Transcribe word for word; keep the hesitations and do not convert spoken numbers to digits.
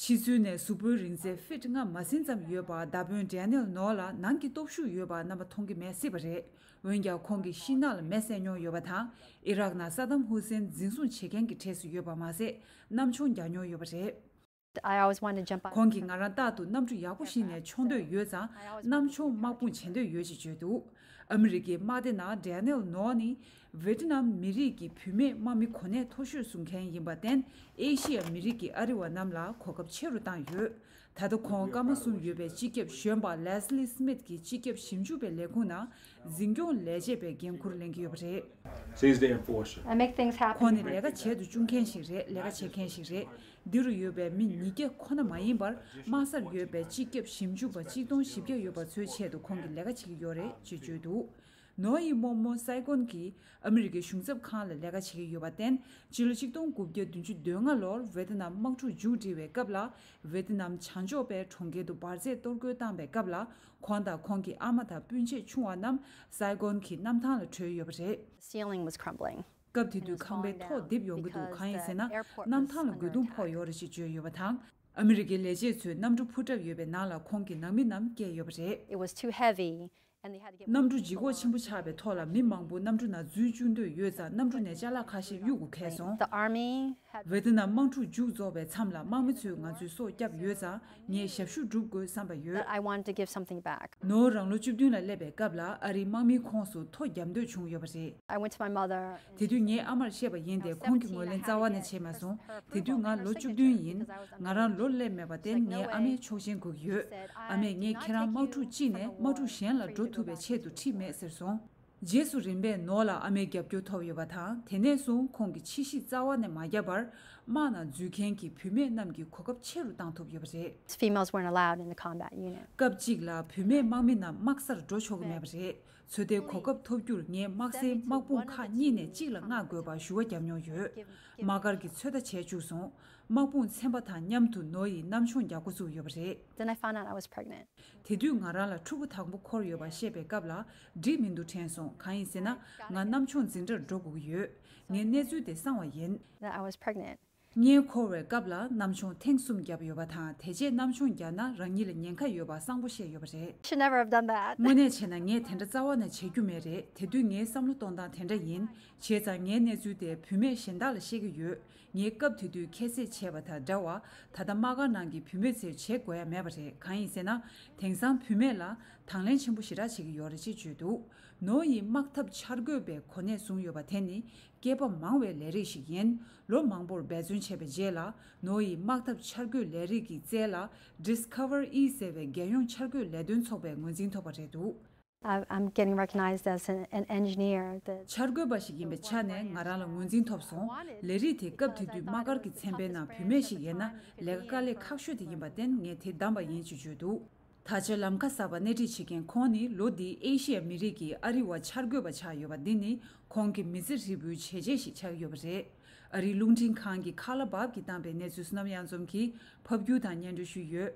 ཕྱི་ཚུལ་ནས་གཟུགས་པོའི་རིང་ཚད་ཕིཊ་ལྔ་མ་ཟིན་ཙམ་ཡོད་པ་མདའ་དཔོན་ཌེ་ནེལ་ནོ་ལ་ནང་གི་སྟོབས་ཤུགས་ཡོད་པ་རྣམ་པ་མཐོང་གི་མེད་སྲིད་པ་རེད། འོན་ཀྱང་ཁོང་གི་ཤིང་ནགས་ལ་མེ་བསད་མྱོང་ཡོད་པ་དང་ཨི་རག་ནང་ས་དམ་ཧུ་སེན་འཛིན་བཟུང་བྱེད་མཁན་གྱི་གྲས་སུ་ཡོད་པ་མ་ཟད་གནམ་མཆོང་རྒྱག་མྱོང་ཡོད་པ་རེད། I always wanted to jump out. ཁོང་གིས་ང་རང་རྟག་ཏུ་གནམ་གྲུ་ཡག་པོ་ཞིག་ནས་མཆོང་འདོད་ཡོད་ཙང་གནམ་མཆོང་དམག་དཔུང་བྱེད་འདོད་ཡོད་ཅེས་བརྗོད་འདུག་ཨ་མི་རི་ཀའི་དམག་སྡེ་ནང་ཌེ་ནེལ་ནོ་ནི་ཝེ་ཏི་ནམ་མི་རིགས་ཀྱི་བུད་མེད་དམག་མི་གོ་གནས་མཐོ་ཤོས་བཟུང་མཁན་ཡིན་པར་བརྟེན་ཨེ་ཤི་ཡ་མི་རིགས་ཀྱི་ཨ་རི་བ་རྣམས་ལ་གོ་སྐབས་ཆེ་རུ་བཏང་ཡོད། ད་ལྟ་ཁོང་སྐར་མ་གསུམ་ཡོད་པའི་སྤྱི་ཁྱབ་གཞོན་པ་ལེ་སི་ལི་སི་མིད་ཀྱི་སྤྱི་ཁྱབ་ཞིབ་འཇུག་པའི་ལས་ཁུངས་ནང་འཛིན་སྐྱོང་ལས་བྱེད་པའི་འགན་འཁུར་ལེན་གྱི་ཡོད་པ་རེད། She's the enforcer. I make things happen. ཁོང་ནི་ལས་ཀ་བྱེད་དུ་བཅུག་མཁན་ཞིག་རེད། ལས་ཀ་བྱེད་མཁན་ཞིག་རེད། འདི་རུ་ཡོད་པའི་མི་ཉིས་བརྒྱ་ཁོ་ན་མ་ཡིན་པར་དམག་སར་ཡོད་པའི་སྤྱི་ཁྱབ་ཞིབ་འཇུག་པ་གཅིག་སྟོང་བཞི་བརྒྱ་ཡོད་པ་ཚོའི་ཆེད་དུ་ཁོང་གིས་ལས་ཀ་བྱེད་ཀྱི་ཡོད་རེད་ཅེས་བརྗོད་འདུག་ནོ་ཡི་རྨོ་མོ་སའི་གོན་གྱིས་ཨ་མི་རི་ཀའི་གཞུང་ཚབ་ཁང་ལ་ལས་ཀ་བྱེད་ཀྱི་ཡོད་པར་བརྟེན་ཕྱི་ལོ་གཅིག་སྟོང་དགུ་བརྒྱ་བདུན་ཅུ་དོན་ལྔ་ལོར་ཝེ་ཏི་ནམ་དམག་འཁྲུག་མཇུག་སྒྲིལ་བའི་སྐབས་ལ་ཝེ་ཏི་ནམ་བྱང་ཕྱོགས་པའི་གྲོང་ཁྱེར་དུ་འབར་རྫས་གཏོར་རྒོལ་བཏང་བའི་སྐབས་ལ་ཁོང་དང་ཁོང་གི་ཨ་མ་དང་སྤུན་མཆེད་ཆུང་བ་རྣམས་སའི་གོན་གྱི་གནམ་ཐང་ལ་བྲོས་ཡོད་པ་རེད། Ceiling was crumbling. སྐབས་དེ་དུས་ཁང་པའི་ཐོག་རྡིབ་ཡོང་གི་འདུག་གང་ཡིན་ཟེར་ན་གནམ་ཐང་ལ་རྒོལ་རྡུང་ཕོག་ཡོད་རེད་ཅེས་བརྗོད་ཡོད་པ་དང་། ཨ་མི་རི་ཀའི་ལས་བྱེད་ཚོས་གནམ་གྲུ་འཕུར་གྲབས་ཡོད་པའི་ནང་ལ་ཁོང་གི་ནང་མི་རྣམས་བསྐྱལ་ཡོད་པ་རེད། It was too heavy and they had to get གནམ་གྲུ་ལྗིད་ཁོག་ཆེན་པོ་ཆགས་པའི་ཐོག་ལ་མི་མང་པོ་གནམ་གྲུ་ནང་འཛུལ་བཅུག་འདོད་ཡོད་ཙང་གནམ་གྲུ་ནས་ཅ་ལག་ཁ་ཤས་གཡུག་དགོས་ཁེལ་སོང་། The army had ཝེ་ཏི་ནམ་དམག་འཁྲུག་མཇུག་རྫོགས་པའི་མཚམས་ལ་དམག་མི་ཚོས་ང་ཚོའི་སྲོག་བསྐྱབས་ཡོད་ཙང་ངས་ཞབས་ཞུ་སྒྲུབ་དགོས་བསམ་པ་ཡོད། That I wanted to give something back. ནོ་རང་ལོ་བཅུ་བདུན་ལ་སླེབས་པའི་སྐབས་ལ་ཨ་རིའི་དམག་མིའི་ཁོངས་སུ་ཐོ་བརྒྱབ་འདོད་བྱུང་ཡོད་པ་རེད། I went to my mother. དེ་དུས་ངས་ཨ་མར་བཤད་པ་ཡིན་ཏེ་ཁོང་གིས་ངོས་ལེན་རྩ་བ་ནས་བྱས་མ་སོང་། དེ་དུས་ང་ལོ་བཅུ་བདུན་ཡིན། ང་རང་ལོ་སླེབས་མེད་པར་བརྟེན་ངའི་ཨ་མས་ཆོག་མཆན་དགོས་ཀྱི་ཡོད། ཨ་མས་ངས་ཁྱེད་རང་དམག་འཁྲུག་གཅིག་ནས་དམག་འཁྲུག་གཞན་ལ་འགྲོ་ཐུབ་པའི་ཆེད་དུ་ཁྲིད་མེད་ཟེར་སོང་། རྗེས་སུ་རིམ་པས་ནོ་ལ་ཨ་མའི་རྒྱབ་སྐྱོར་ཐོབ་ཡོད་པ་དང་དེ་ནས་བཟུང་ཁོང་གིས་ཕྱི་བཤིག་རྩ་བ་ནས་མ་བརྒྱབ་པར་དམག་ནང་འཛུལ་མཁན་གྱི་བུད་མེད་རྣམས་ཀྱི་གོ་སྐབས་ཆེ་རུ་བཏང་ཐུབ་ཡོད་པ་རེད། Females weren't allowed in the combat unit. སྐབས་གཅིག་ལ་བུད་མེད་དམག་མི་རྣམས་དམག་སར་འགྲོ་ཆོག་གི་མེད་པ་རེད། ཚོད་ལྟའི་གོ་སྐབས་ཐོབ་རྒྱུར་ངས་དམག་སའི་དམག་དཔུང་ཁག་གཉིས་ནས་གཅིག་ལ་མངགས་དགོས་པར་ཞུ་བ་བརྒྱབ་མྱོང་ཡོད། དམག་སྒར་གྱི་ཚོད་ལྟ་བྱས་བཅུག་སོང་། དམག་དཔུང་ཚན་པ་དང་མཉམ་དུ་ནོ་ཡིས་གནམ་མཆོང་རྒྱག་འགོ་བཙུགས་ཡོད་པ་རེད། Then I found out I was pregnant. དེ་དུས་ང་རང་ལ་ཕྲུ་གུ་དང་པོ་འཁོར་ཡོད་པ་ཤེས་པའི་སྐབས་ལ་འགྲིག་མི་འདུག་དྲན་སོང་། གང་ཡིན་ཟེར་ན་ང་གནམ་མཆོང་འཛིན་གྲྭར་འགྲོ་དགོས་ཀྱི་ཡོད། ངས་གནས་ཚུལ་དེ་གསང་བ་ཡིན། That I was pregnant. བརྙན་འཁོར་བའི་སྐབས་ལ་གནམ་མཆོང་ཐེངས་གསུམ་བརྒྱབ་ཡོད་པ་དང་དེ་རྗེས་གནམ་མཆོང་བརྒྱབ་ན་རང་ཉིད་ལ་ཉེན་ཁ་ཡོད་པ་གསང་པོ་བཤད་ཡོད་པ་རེད། Should never have done that. དངོས་གནས་བྱས་ན་ངས་དེ་འདྲ་རྩ་བ་ནས་བྱེད་རྒྱུ་མེད་རེད། དེ་དུས་ངའི་བསམ་བློ་གཏོང་སྟངས་དེ་འདྲ་ཡིན། བྱས་ཙང་ངའི་གནས་ཚུལ་དེ་བུད་མེད་གཞན་དག་ལ་བཤད་ཀྱི་ཡོད། ངས་སྐབས་དེ་དུས་ཁྱད་བསད་བྱས་པ་དང་འདྲ་བ་ད་ལྟ་དམག་སྒར་ནང་གི་བུད་མེད་ཚོས་བྱེད་དགོས་ཡ་མེད་པ་རེད། གང་ཡིན་ཟེར་ན་དེང་སང་བུད་མེད་ལ་དང་ལེན་ཆེན་པོ་ཞེ་དྲག་བྱེད་ཀྱི་ཡོད་རེད་ཅེས་བརྗོད་འདུག་ནོ་ཡིས་དམག་འཐབ་འཆར་འགོད་པའི་གོ་གནས་བཟུང་ཡོད་པ་དེ་ནི་སྐྱེས་པ་མང་བའི་ལས་རིགས་ཤིག་ཡིན། ལོ་མང་པོར་འབད་བརྩོན་བྱས་པའི་རྗེས་ལ་ནོ་ཡི་དམག་འཐབ་འཆར་འགོད་ལས་རིགས་ཀྱི་རྩལ་ལ་Discover E ཟེར་བའི་རྒྱལ་ཡོངས་འཆར་འགོད་ལས་དོན་ཚོགས་པས་ངོས་འཛིན་ཐོབ་པ་རེད་འདུག I- I'm getting recognized as an, an engineer. That འཆར་འགོད་པ་ཞིག་ཡིན་པའི་ཆ་ནས་ང་རང་ལ་ངོས་འཛིན་ཐོབ་སོང་། ལས་རིགས་དེ་སྐབས་དེ་དུས་དམག་སྒར་གྱི་ཚན་པའི་ནང་བུད་མེད་ཞིག་ཡིན་ན་ལས་ཀ་དཀའ་ལས་ཁག་ཤོས་དེ་ཡིན་པར་བརྟེན་ངས་དེ་བདམས་པ་ཡིན་ཅེས་བརྗོད་འདུག་ད་ཆ་ལམ་ཁ་གསར་པ་སྣེ་ཁྲིད་བྱེད་མཁན་ཁོང་ནི་ལོ་འདིའི་ཨེ་ཤི་ཡ་མི་རིགས་ཀྱི་ཨ་རི་བ་འཆར་འགོད་པ་ཆགས་ཡོད་པ་འདི་ནི་ཁོང་གི་མི་ཚེ་ཧྲིལ་པོའི་བྱས་རྗེས་ཤིག་ཆགས་ཡོད་པ་རེད། ཨ་རིའི་རླུང་འཕྲིན་ཁང་གི་ཁ་ལ་བབ་ཀྱིས་བཏང་པའི་གནས་ཚུལ་བསོད་ནམས་གཡང་འཛོམས་ཀྱིས་ཕབ་སྒྱུར་དང་སྙན་སྒྲོན་ཞུས་ཡོད།